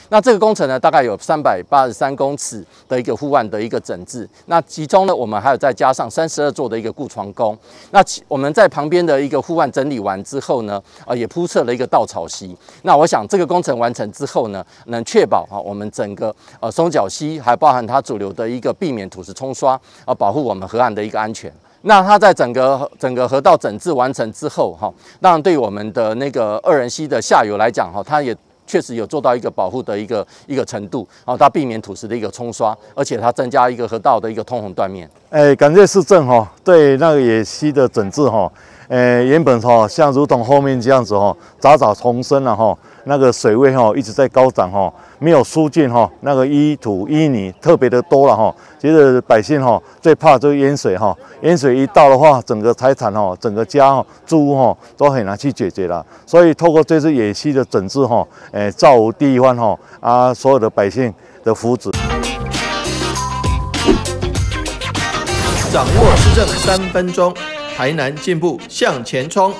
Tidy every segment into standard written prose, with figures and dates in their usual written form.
那这个工程呢，大概有383公尺的一个护岸的一个整治。那其中呢，我们还有再加上32座的一个固床工。那我们在旁边的一个护岸整理完之后呢，也铺设了一个稻草席。那我想这个工程完成之后呢，能确保我们整个松脚溪还包含它主流的一个避免土石冲刷，保护我们河岸的一个安全。那它在整个河道整治完成之后，哈，当然对我们的那个二仁溪的下游来讲，哈，它也确实有做到一个保护的一个程度，它避免土石的一个冲刷，而且它增加一个河道的一个通洪断面。哎，感谢市政哈，对那个野溪的整治哈，原本哈像如同后面这样子哈，杂草丛生了哈，那个水位哈一直在高涨哈，没有疏浚哈，那个淤土淤泥特别的多了哈。其实百姓哈最怕就是淹水哈，淹水一到的话，整个财产哈，整个家哈、住屋哈都很难去解决了。所以透过这次野溪的整治哈，造福地方哈啊，所有的百姓的福祉。掌握市政3分钟，台南进步向前冲。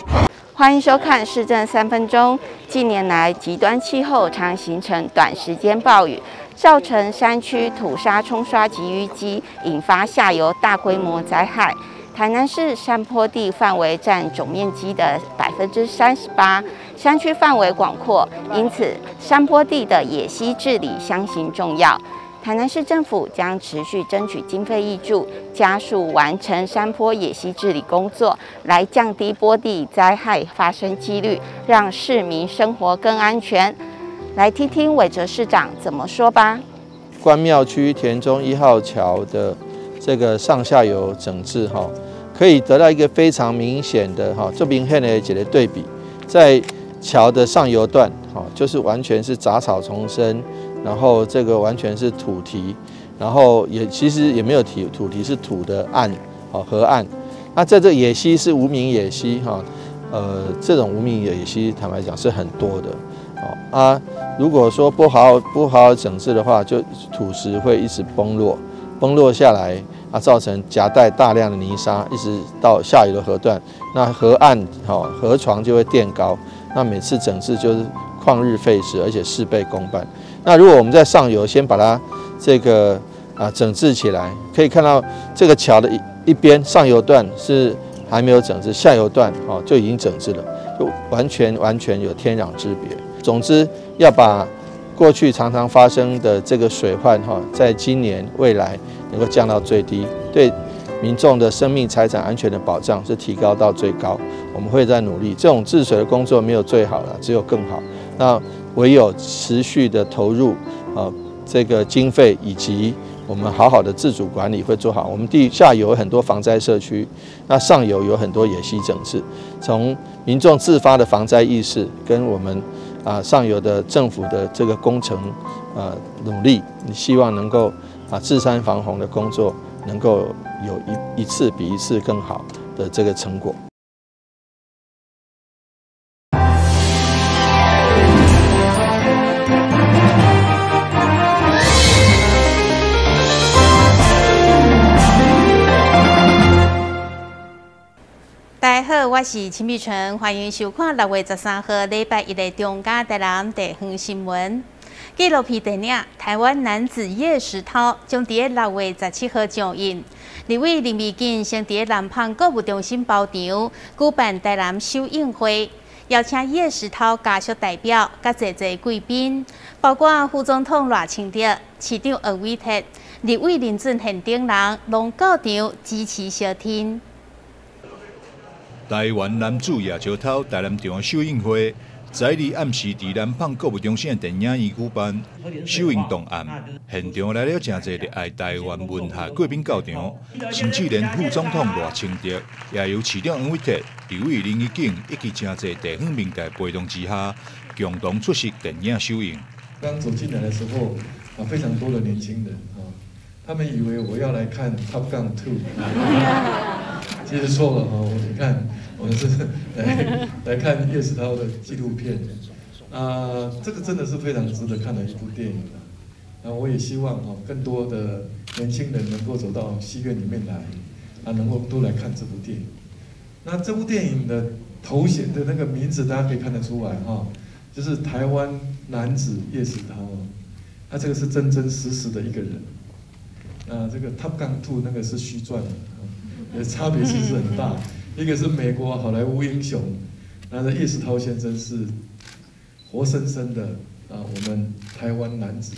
欢迎收看市政三分钟。近年来，极端气候常形成短时间暴雨，造成山区土沙冲刷及淤积，引发下游大规模灾害。台南市山坡地范围占总面积的38%，山区范围广阔，因此山坡地的野溪治理相形重要。台南市政府将持续争取经费挹注，加速完成山坡野溪治理工作，来降低坡地灾害发生几率，让市民生活更安全。来听听韦哲市长怎么说吧。关庙区田中1号桥的这个上下游整治，哈，可以得到一个非常明显的哈，这明显的一个对比，在桥的上游段，哈，就是完全是杂草丛生。然后这个完全是土堤，然后也其实也没有堤，土堤是土的岸，哦，河岸。那在这野溪是无名野溪哈，这种无名野溪坦白讲是很多的，哦啊，如果说不好好整治的话，就土石会一直崩落，崩落下来啊，造成夹带大量的泥沙，一直到下游的河段，那河岸哈河床就会垫高，那每次整治就是旷日费时，而且事倍功半。那如果我们在上游先把它这个整治起来，可以看到这个桥的一边上游段是还没有整治，下游段哦就已经整治了，就完全完全有天壤之别。总之，要把过去常常发生的这个水患哈，在今年未来能够降到最低，对民众的生命财产安全的保障是提高到最高。我们会在努力，这种治水的工作没有最好了，只有更好。那唯有持续的投入啊，这个经费以及我们好好的自主管理会做好。我们地下游有很多防灾社区，那上游有很多野溪整治，从民众自发的防灾意识跟我们上游的政府的这个工程努力，希望能够治山防洪的工作能够有一次比一次更好的这个成果。大家好，我是陈美纯，欢迎收看6月13号礼拜一的中嘉台南地方新闻。纪录片电影《台湾男子叶石涛》将伫6月17号上映。立委林美锦先伫南方购物中心包场举办台南首映会，邀请叶石涛家属代表、佮济济贵宾，包括副总统赖清德、市长黄伟哲、立委林俊宪等人，拢到场支持相挺。台湾男子叶石涛台南场首映会，十一日暗时伫南方购物中心的电影院举办。首映当暗，现场来了诚济热爱台湾文学贵宾到场，甚至连副总统赖清德，也由市长黄伟哲、立委林宜景以及诚济地方民代陪同之下，共同出席电影首映。刚走进来的时候，啊，非常多的年轻人啊，他们以为我要来看《Top Gun 2》。其实错了哈，我你看，我们是来看叶石涛的纪录片，啊，这个真的是非常值得看的一部电影啊。那我也希望哈，更多的年轻人能够走到戏院里面来，啊，能够都来看这部电影。那这部电影的头衔的那个名字，大家可以看得出来哈，就是台湾男子叶石涛。他這個是真真實實的一個人。那這個 Top Gun 2那個是虛傳的，差別其實很大。一個是美國好萊塢英雄，那這葉石濤先生是活生生的啊，我們台灣男子，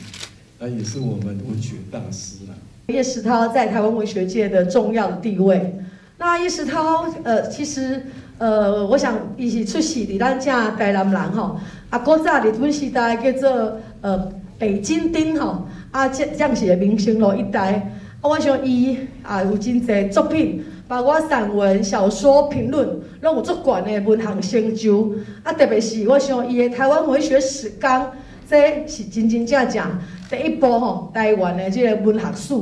那也是我們文學大師啦。葉石濤在台灣文學界的重要的地位。那葉石濤，其實，我想伊是出世佇咱這台南人吼，啊，古早日本時代叫做北京町吼，啊，這是民生路一帶。啊，我想伊啊有真濟作品，包括散文、小說、評論，攏有足懸的文學成就。啊，特別是我想伊的《台灣文學史綱》，這是真真正正第一部吼台灣的這個文學史。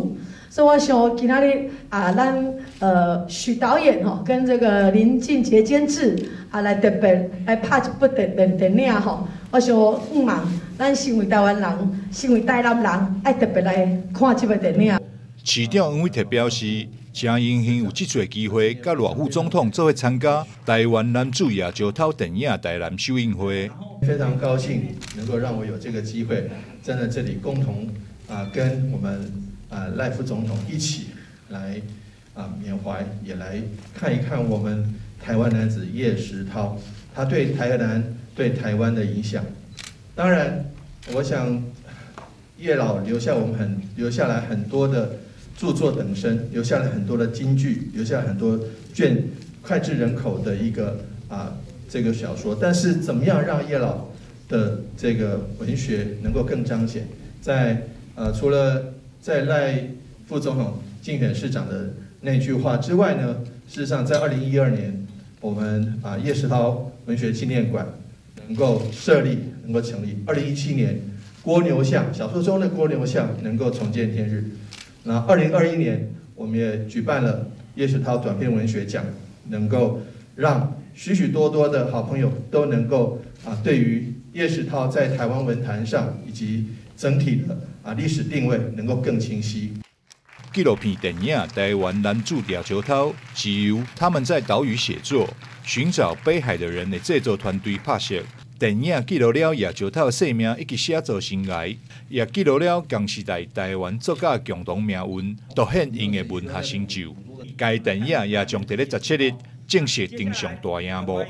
所以我想今仔日啊，咱許導演吼跟這個林俊傑監製啊來特別來拍一部電影吼，我想向望咱身為台灣人，身為台南人，愛特別來看這部電影。市長黃偉哲表示，真榮幸有這次機會，佮賴副總統做伙參加台灣男子葉石濤電影台南首映會。非常高興能夠讓我有這個機會站在這裡，共同啊跟我們啊賴副總統一起來啊緬懷，也來看一看我們台灣男子葉石濤，他對台南、對台灣的影響。當然，我想葉老留下我們留下來很多的著作等身，留下了很多的金句，留下很多卷膾炙人口的一個啊這個小說。但是，怎麼樣讓葉老的這個文學能夠更彰顯？在除了在賴副總統競選市長的那句話之外呢，事實上，在2012年，我們啊葉石濤文學紀念館能夠設立，能夠成立。2017年，蝸牛巷小說中的蝸牛巷能夠重見天日。那2021年，我們也舉辦了葉石濤短篇文學獎，能夠讓許許多多的好朋友都能夠啊，對於葉石濤在台灣文壇上以及整體的啊歷史定位能夠更清晰。紀錄片電影《台灣男子葉石濤》是由他們在島嶼寫作、尋找北海的人的製作團隊拍攝。電影記錄了葉石濤生命以及寫作生涯，也記錄了同時代台灣作家共同命運，凸顯𪜶的文學成就。該電影也將佇咧17日正式登上大螢幕。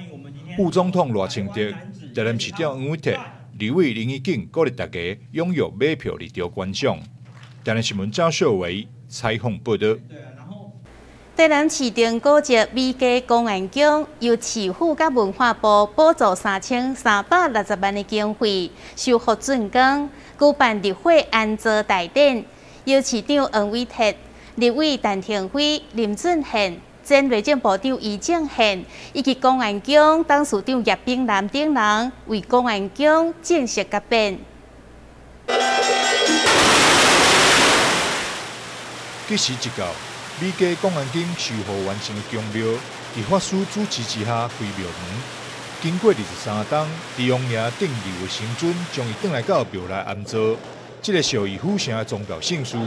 副總統賴清德、台南市長黃偉哲、立委林宜景鼓勵大家踴躍買票入場觀賞。台南新聞張秀維採訪報導。台南市長古蹟美加公安宮由市府佮文化部補助3360萬的經費修復竣工，舉辦立火安座大典，由市長黃偉哲、立委陳亭妃、林俊憲、前內政部長余正憲以及公安宮董事長葉炳南等人為公安宮正式答辯。及時一到，美加廣安宮修復完成的宮廟，佇法師主持之下開廟門。經過23冬，佇王爺頂立的神尊將伊轉來到廟內安座。這個屬於府城的宗教盛事，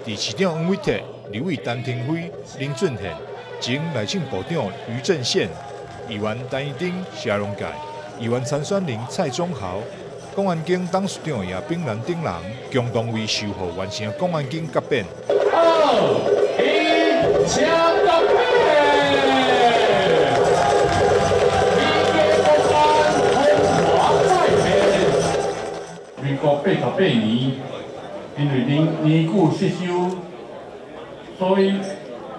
佇市長黃偉哲、立委陳亭妃、林俊憲、前內政部長余正憲、議員陳怡貞、社農界、議員參選人蔡宗豪、廣安宮董事長葉炳南等人，共同為修復完成廣安宮答辯。請答辯！美加公安風華再現。民國88年，因為年久失修，所以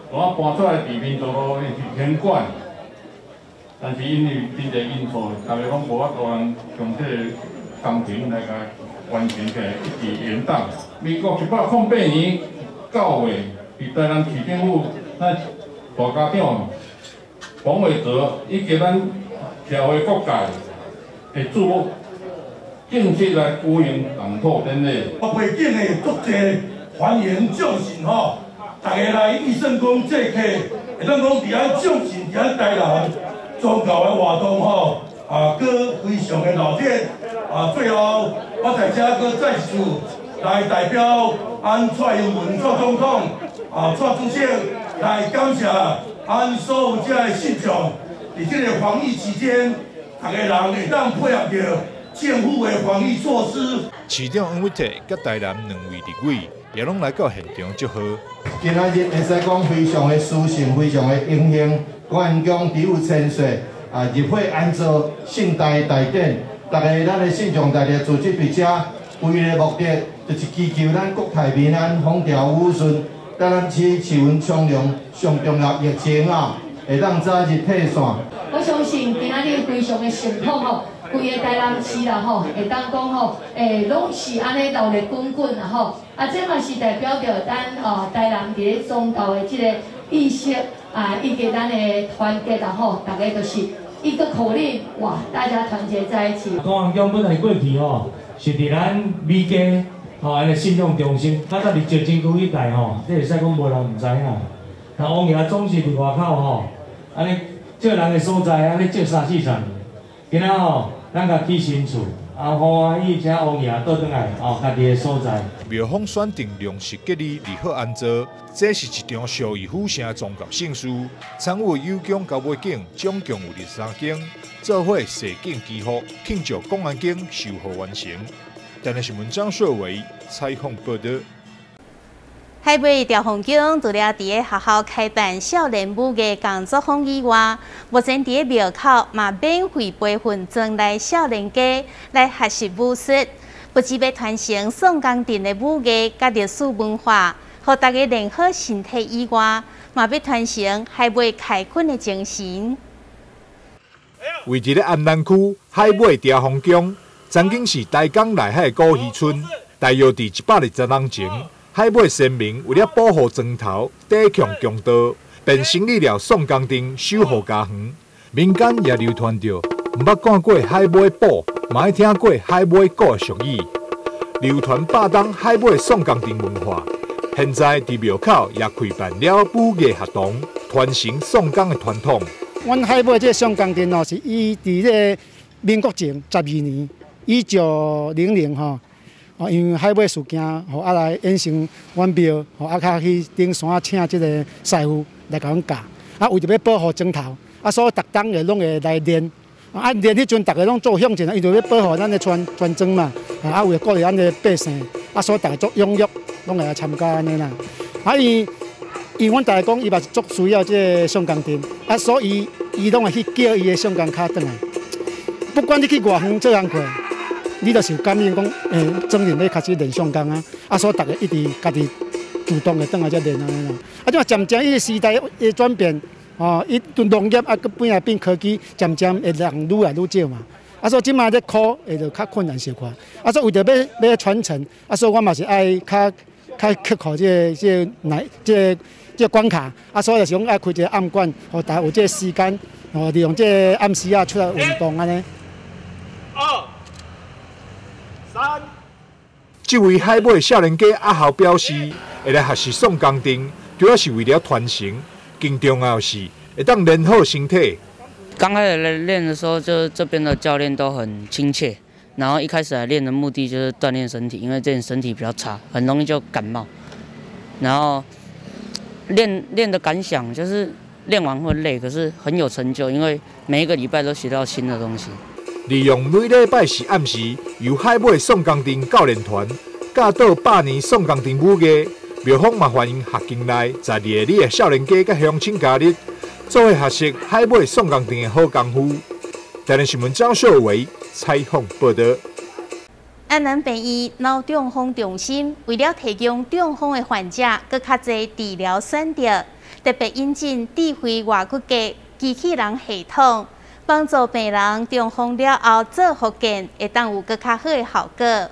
我搬出來佇民族路是停管。但是因為真濟因素，大家攏無法度通將這個工程來共完成起來，一直延宕。民國108年9月，佇台南市政府，咱大家長黃偉哲以及咱社會各界的注目，正式來舉行動土典禮。我背景的足濟歡迎眾神吼，大家來義聖宮祭客，會當講佇遐眾神佇遐台南宗教的活動吼，啊，閣非常的熱烈。啊，最後我在遮閣再一次來代表俺蔡英文蔡總統。啊，蔡主席來感謝俺所有這个信眾，佇這个防疫期間，逐个人會當配合著政府的防疫措施。市長黃偉哲佮台南兩位立委也攏來到現場祝賀。今仔日會使講非常的殊勝，非常的榮幸，廣安宮只有千歲啊，入會安座盛大的大典，大家咱的信眾大家組織佇遮，唯一的目的就是祈求咱國泰民安、風調雨順，台南市市運昌隆，上重要疫情啊，會當早日退散。我相信今仔日非常的盛況吼，規个台南市啦吼，會當講吼，攏是按呢鬧熱滾滾啦吼，啊，這嘛是代表著咱台南佇咧宗教的這个意識啊，以及咱的團結啦吼，大家就是一個口令，哇，大家團結在一起。廣安宮本來過去吼，是佇咱美加吼，彼个信仰中心，較早佇石硢區彼帶吼，這會使講無人毋知影。那王爺總是佇外口吼，按呢借人的所在，按呢借三四十年。今仔吼，咱共起新厝，啊，歡歡喜喜請王爺倒轉來哦，家己的所在。廟方選定糧食吉利立好安座，這是一場小而富盛的宗教盛事。參與有宮交尾景，總共有23間，做伙踅景祈福，慶祝廣安宮修復完成。台南新聞張碩偉採訪報導。海尾朝鳳宮除了佇咧學校開辦少年武藝工作坊以外，目前佇咧廟口嘛免費培訓莊內少年家來學習武術，不只欲傳承宋江陣的武藝佮歷史文化，予大家練好身體以外，嘛欲傳承海尾開墾的精神。位佇咧安南區海尾朝鳳宮，曾經是台江內海的古漁村，大約佇120年前。海尾先民為了保護莊頭、抵抗強盜，便成立了宋江陣守護家園。民間也流傳著，毋捌看過海尾堡，嘛愛聽過海尾鼓的俗語。流傳百冬海尾宋江陣文化，現在佇廟口也開辦了武藝學堂，傳承宋江的傳統。阮海尾這個宋江陣哦，是伊佇這個民國前12年，1900吼。哦，因為海尾事件，吼啊來衍生阮廟，吼啊較去頂山請這個師傅來共阮教，啊為著欲保護莊頭，啊所以逐冬會攏會來練，啊練彼陣逐家攏做向前，伊就欲保護咱的村村莊嘛，啊為了鼓勵咱的百姓，啊所以逐家足踴躍，攏會來參加按呢啦。啊伊，因為阮逐家講伊嘛是足需要這個宋江陣，啊所以伊攏會去叫伊的宋江跤轉來，不管你去偌遠做工課。你就是有感應講，莊人欲開始練宋江啊，啊，所以逐家一直家己主動會轉來遮練按呢啦。啊，這嘛漸漸伊個時代的轉變，哦，伊從農業啊，閣變來變科技，漸漸會人愈來愈少嘛。啊，所以這馬咧考會就較困難小可。啊，所以為著欲傳承，啊，所以我嘛是愛較較克服這個難這個關卡。啊，所以就是講愛開一個暗館，予大家有這個時間，哦，利用這個暗時啊出來運動按呢。 2、3。這位海尾少年家阿豪表示，會來學習宋江陣，主要是為了傳承，更重要的是會當練好身體。剛開始來練的時候，就這邊的教練都很親切。然後一開始來練的目的就是鍛鍊身體，因為這身體比較差，很容易就感冒。然後練的感想就是練完會累，可是很有成就，因為每一個禮拜都學到新的東西。利用每禮拜四暗時，由海尾宋江陣教練團教導百年宋江陣武藝，廟方嘛歡迎學境內在地的少年家佮鄉親加入，做伙學習海尾宋江陣的好功夫。台南新聞張秀維採訪報導。安南病院腦中風中心為了提供中風的患者閣較濟治療選擇，特別引進智慧外骨骼機器人系統。幫助病人中風了後做復健，會當有閣較好的效果。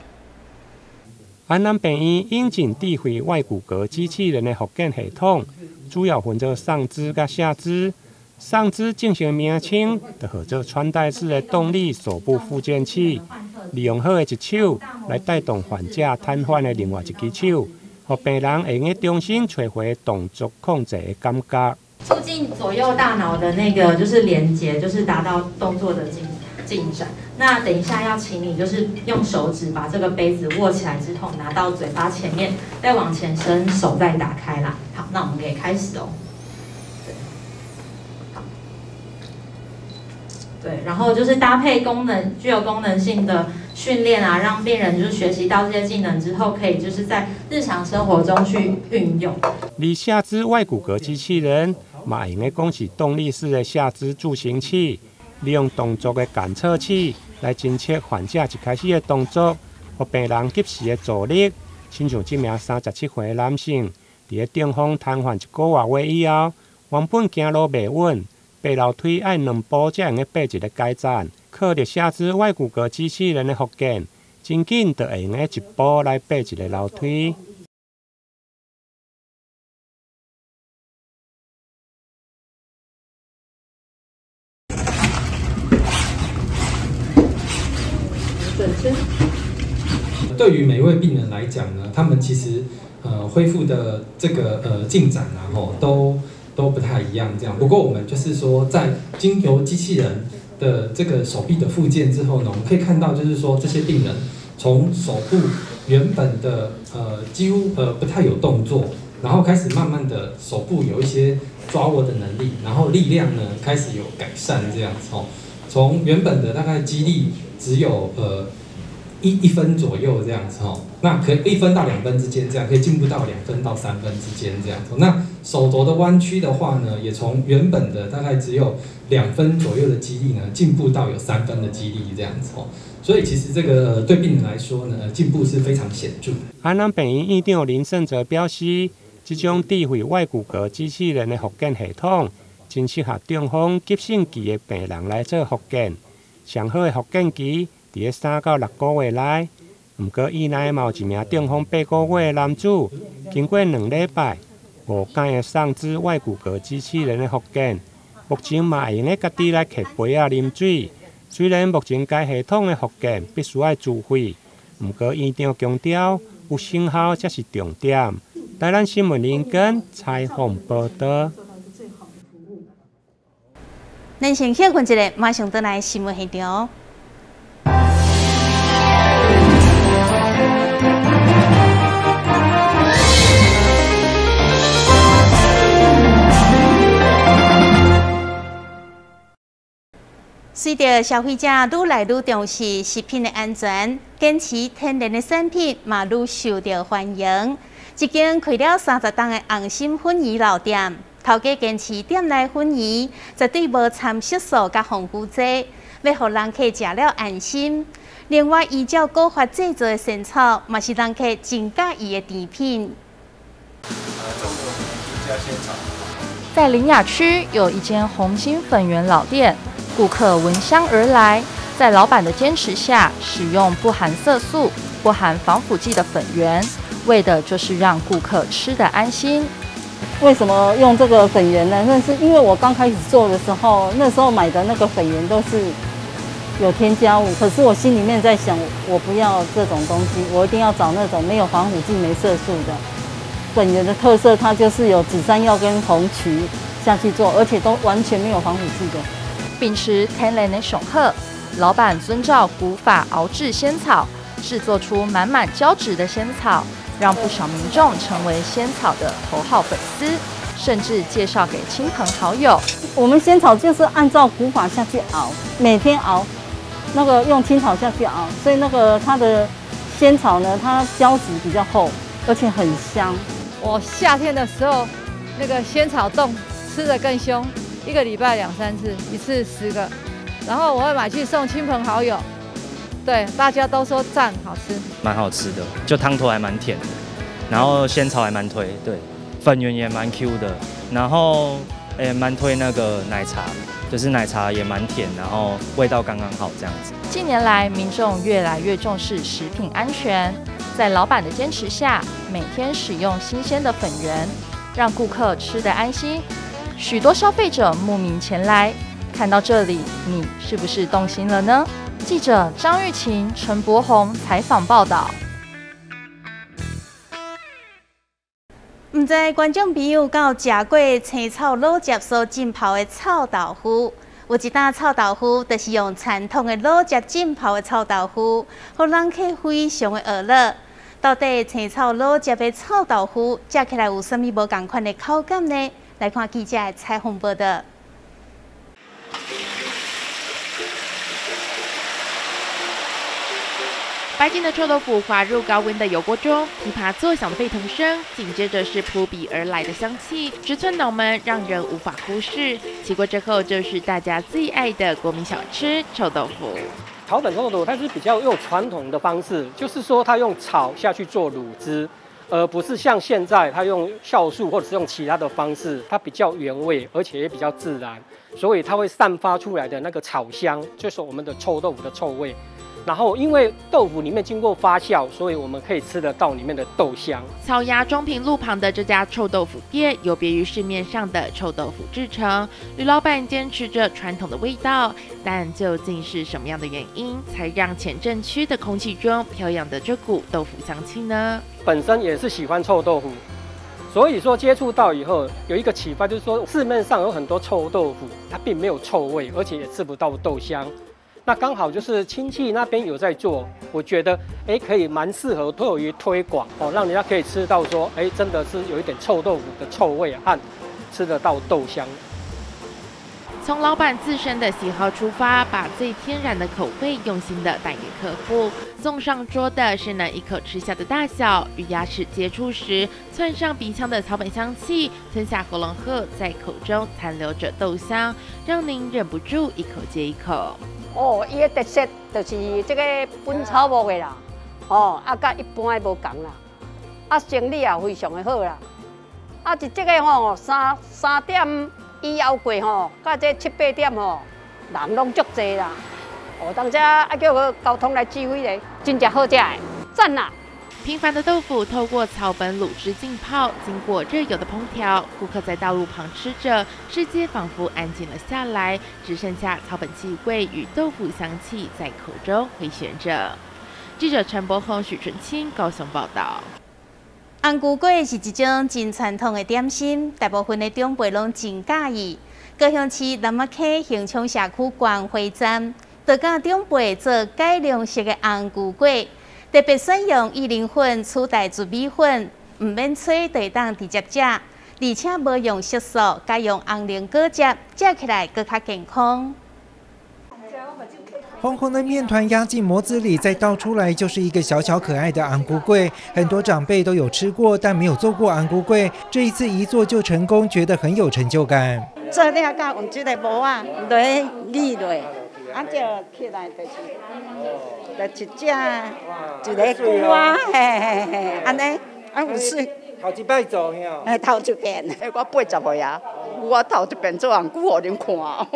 安南病院引進智慧外骨骼機器人的復健系統，主要分做上肢佮下肢。上肢進行名稱，就號做穿戴式的動力手部復健器，利用好的一手來帶動患者癱瘓的另外一支手，予病人會用重新揣回動作控制的感覺。促進左右大腦的那個就是連接，就是達到動作的進展。那等一下要請你就是用手指把這個杯子握起來之後，拿到嘴巴前面，再往前伸，手再打開啦。好，那我們可以開始哦。對，好。对，然后就是搭配功能具有功能性的训练啊，让病人就是学习到这些技能之后，可以就是在日常生活中去运用。而下肢外骨骼机器人嘛，会用得讲是动力式的下肢助行器，利用动作的感测器来侦测患者一开始的动作，予病人及时的助力。亲像这名37岁的男性，伫咧中风瘫痪一个外月以后，原本行路袂稳。爬楼梯爱两步才会用爬一个阶层，靠著下肢外骨骼机器人的复健，真紧就会用一步来爬一个楼梯。对于每一位病人来讲呢，他们其实恢复的这个进展啊，吼都不太一样，这样。不过我们就是说，在经由机器人的这个手臂的复健之后呢，我们可以看到，就是说这些病人从手部原本的几乎不太有动作，然后开始慢慢的手部有一些抓握的能力，然后力量呢开始有改善，这样子哦。从原本的大概肌力只有一分左右这样子哦，那可以1分到2分之间这样，可以进步到2分到3分之间这样子。那手肘的弯曲的话呢，也从原本的大概只有2分左右的肌力呢，进步到有3分的肌力这样子哦。所以其实这个对病人来说呢，进步是非常显著。安南病院院长林胜哲表示，这种智慧外骨骼机器人的复健系统，真适合中风急性期的病人来做复健。上好的复健期伫咧3到6个月内，毋过院内嘛有一名中风8个月的男子，经过2礼拜5改的上肢外骨骼机器人的复健，目前嘛会用得家己来摕杯仔啉水。虽然目前该系统的复健必须爱自费，毋过院长强调有成效才是重点。台南新闻林根采访报道。咱先歇困一下，马上转来新闻现场。随著消费者愈来愈重视食品的安全，坚持天然的产品嘛愈受到欢迎。一间开了30档的红心粉圆老店，头家坚持店内粉圆绝对无掺色素佮防腐剂，欲予人客食了安心。另外，依照古法制作的仙草，嘛是人客真佮意的甜品。在苓雅区有一间红心粉圆老店。顾客闻香而来，在老板的坚持下，使用不含色素、不含防腐剂的粉圆，为的就是让顾客吃得安心。为什么用这个粉圆呢？那是因为我刚开始做的时候，那时候买的那个粉圆都是有添加物，可是我心里面在想，我不要这种东西，我一定要找那种没有防腐剂、没色素的。粉圆的特色，它就是有紫山药跟红曲下去做，而且都完全没有防腐剂的。秉持天然的雄鹤，老板遵照古法熬制仙草，制作出满满胶质的仙草，让不少民众成为仙草的头号粉丝，甚至介绍给亲朋好友。我们仙草就是按照古法下去熬，每天熬，那个用青草下去熬，所以那个它的仙草呢，它胶质比较厚，而且很香。我夏天的时候，那个仙草冻吃得更凶。一个礼拜2、3次，一次10个，然后我会买去送亲朋好友，对，大家都说赞，好吃，蛮好吃的，就汤头还蛮甜的，然后仙草还蛮推，对，粉圆也蛮 Q 的，然后也蛮推那个奶茶，就是奶茶也蛮甜，然后味道刚刚好这样子。近年来，民众越来越重视食品安全，在老板的坚持下，每天使用新鲜的粉圆，让顾客吃得安心。许多消费者慕名前来，看到这里，你是不是动心了呢？记者张玉琴、陈柏宏采访报道。毋知观众朋友敢有食过青草卤汁所浸泡的臭豆腐？有一担臭豆腐，就是用传统的卤汁浸泡的臭豆腐，予人客非常的愕乐。到底青草卤汁的臭豆腐食起来有啥物无仝款的口感呢？来看记者的采访报道。白净的臭豆腐滑入高温的油锅中，噼啪作响的沸腾声，紧接着是扑鼻而来的香气，直窜脑门，让人无法忽视。起锅之后，就是大家最爱的国民小吃臭豆腐。草本臭豆腐它是比较用传统的方式，就是说它用炒下去做卤汁，而不是像现在它用酵素或者是用其他的方式，它比较原味，而且也比较自然，所以它会散发出来的那个草香，就是我们的臭豆腐的臭味。然后，因为豆腐里面经过发酵，所以我们可以吃得到里面的豆香。草衙中平路旁的这家臭豆腐店，有别于市面上的臭豆腐制成，吕老板坚持着传统的味道。但究竟是什么样的原因，才让前镇区的空气中飘扬的这股豆腐香气呢？本身也是喜欢臭豆腐，所以说接触到以后有一个启发，就是说市面上有很多臭豆腐，它并没有臭味，而且也吃不到豆香。那刚好就是亲戚那边有在做，我觉得可以蛮适合对于推广哦，让人家可以吃到说真的是有一点臭豆腐的臭味和吃得到豆香。从老板自身的喜好出发，把最天然的口味用心的带给客户。送上桌的是能一口吃下的大小，与牙齿接触时窜上鼻腔的草本香气，吞下喉咙后在口中残留着豆香，让您忍不住一口接一口。哦，伊的特色就是这个本草木的啦，哦，啊，佮一般的无仝啦，啊，生理也非常的好啦，啊，一这个吼三点以后过吼，佮这7、8点吼，人拢足济啦，哦，当时啊叫个交通来指挥咧，真正好食的，赞啦！平凡的豆腐透过草本卤汁浸泡，经过热油的烹调，顾客在道路旁吃着，世界仿佛安静了下来，只剩下草本气味与豆腐香气在口中回旋着。记者陈柏宏、许纯清高雄报道。红龟粿是一种真传统的点心，大部分的长辈拢真佮意。高雄市南仔溪兴昌社区关怀站，就教长辈做改良式的红龟粿。特别选用薏仁粉取代糯米粉，毋免炊就会当直接食，而且无用色素，改用红龙果汁，食起来阁较健康。红红的面团压进模子里，再倒出来就是一个小小可爱的红龟粿。很多长辈都有吃过，但没有做过红龟粿。这一次一做就成功，觉得很有成就感。做了到用这个模仔来捏落，啊，就起来就是。就一只，一个龟仔，嘿嘿嘿，按呢，啊有水。头一摆做吼。嘿，头一遍，我80岁啊，我头一遍做红龟予恁看。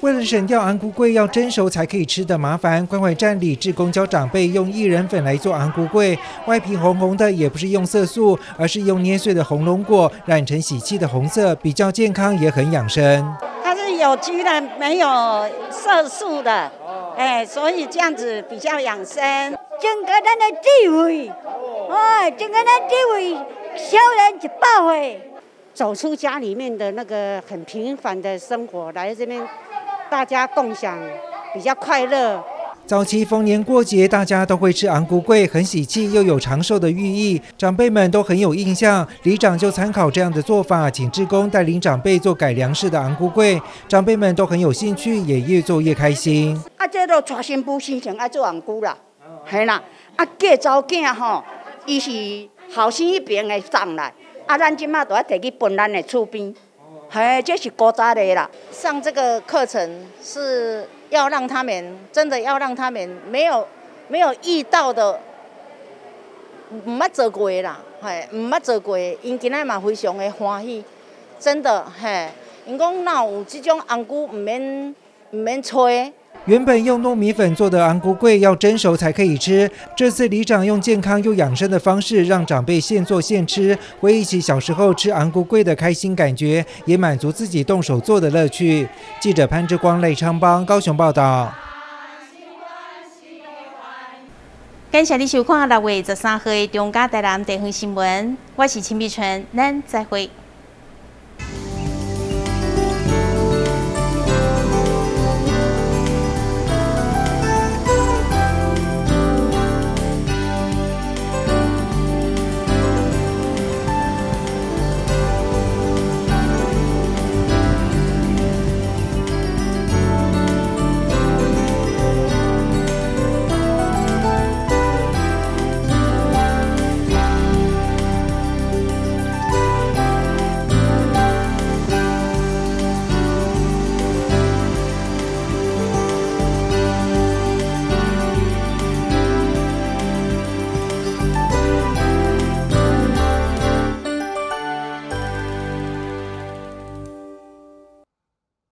为了省掉红龟粿要蒸熟才可以吃的麻烦，关怀站里志工教长辈用薏仁粉来做红龟粿，外皮红红的，也不是用色素，而是用捏碎的红龙果染成喜气的红色，比较健康也很养生。它是有机的，没有色素的。哎，所以这样子比较养生。增加咱的智慧，哎，增加咱智慧，少年100岁。走出家里面的那个很平凡的生活，来这边大家共享，比较快乐。早期逢年过节，大家都会吃红龟粿，很喜气又有长寿的寓意，长辈们都很有印象。里长就参考这样的做法，请志工带领长辈做改良式的红龟粿，长辈们都很有兴趣，也越做越开心。啊，这都娶新妇生前爱做红龟啦，嘿啦，啊嫁查某囝吼，伊是后生彼边的送来，啊咱这马就爱提去分咱的厝边，嘿，这是古早的啦。上这个课程是要让他们真的要让他们没有遇到的，毋捌做过的啦，嘿，毋捌做过的，𪜶今仔嘛非常的欢喜，真的嘿，𪜶讲哪有这种红龟毋免炊。原本用糯米粉做的红龟粿要蒸熟才可以吃，这次里长用健康又养生的方式，让长辈现做现吃，回忆起小时候吃红龟粿的开心感觉，也满足自己动手做的乐趣。记者潘志光、赖昌邦高雄报道。感谢你收看6月13号的中嘉台南地方新闻，我是陈美春，咱再会。